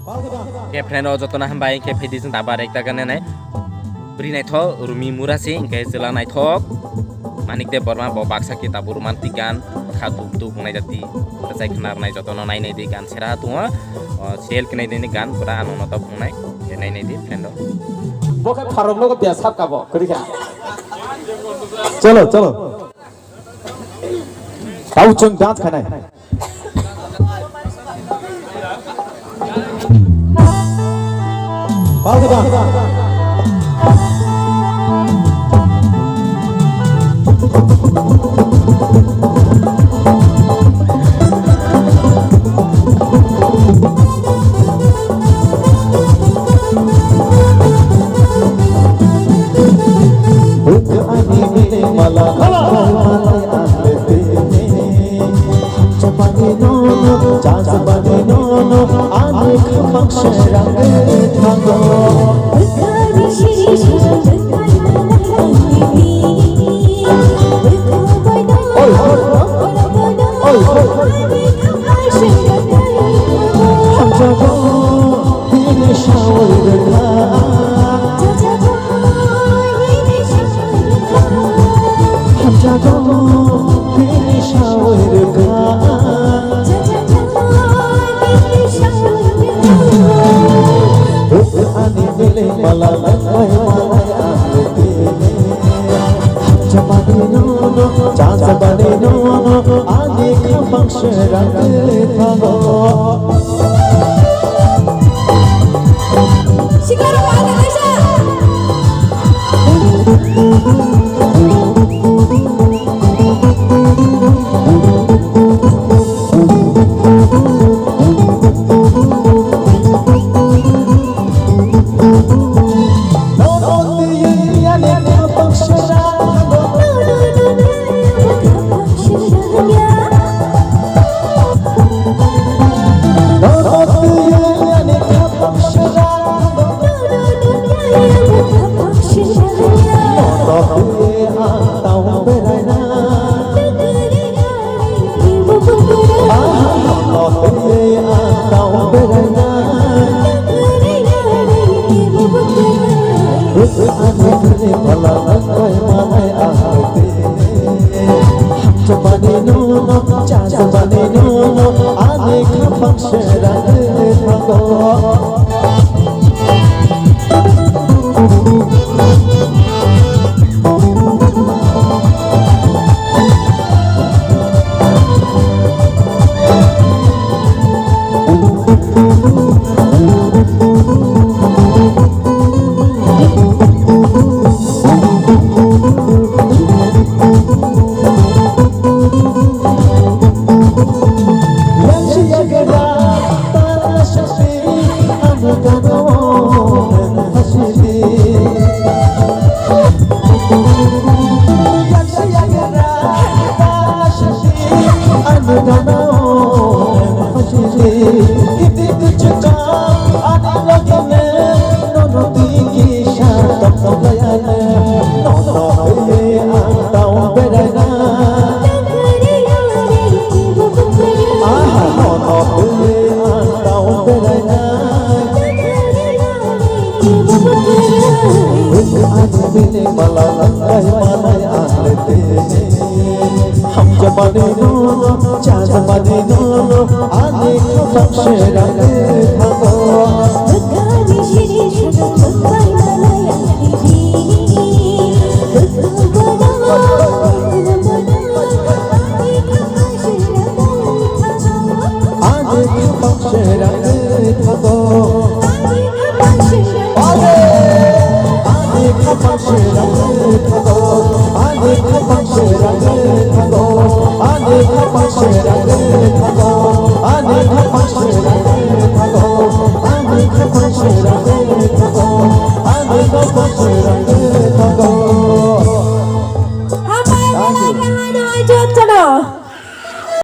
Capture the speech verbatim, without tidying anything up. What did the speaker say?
Khe friend o jotono hambai, khe phaidi chwng dabar ekta gana nai. Bwrwi naithok Rumi Murasi, hinkhe chwla naithok Manik Debbarma, bo baksa khe tabuk romantic gan, kha duk duk wngnai jati, kwchai khna rwnai, jotono nai nai di gan sera ha tongo. O, serial khe nai di gan, pura ano no tok wngnai, khe nai nai di friend o. Bo khe pharok nogo biya sap kabo, kwrwi kha. Cholo, cholo. Tau chwng dance khanai. Pal kata.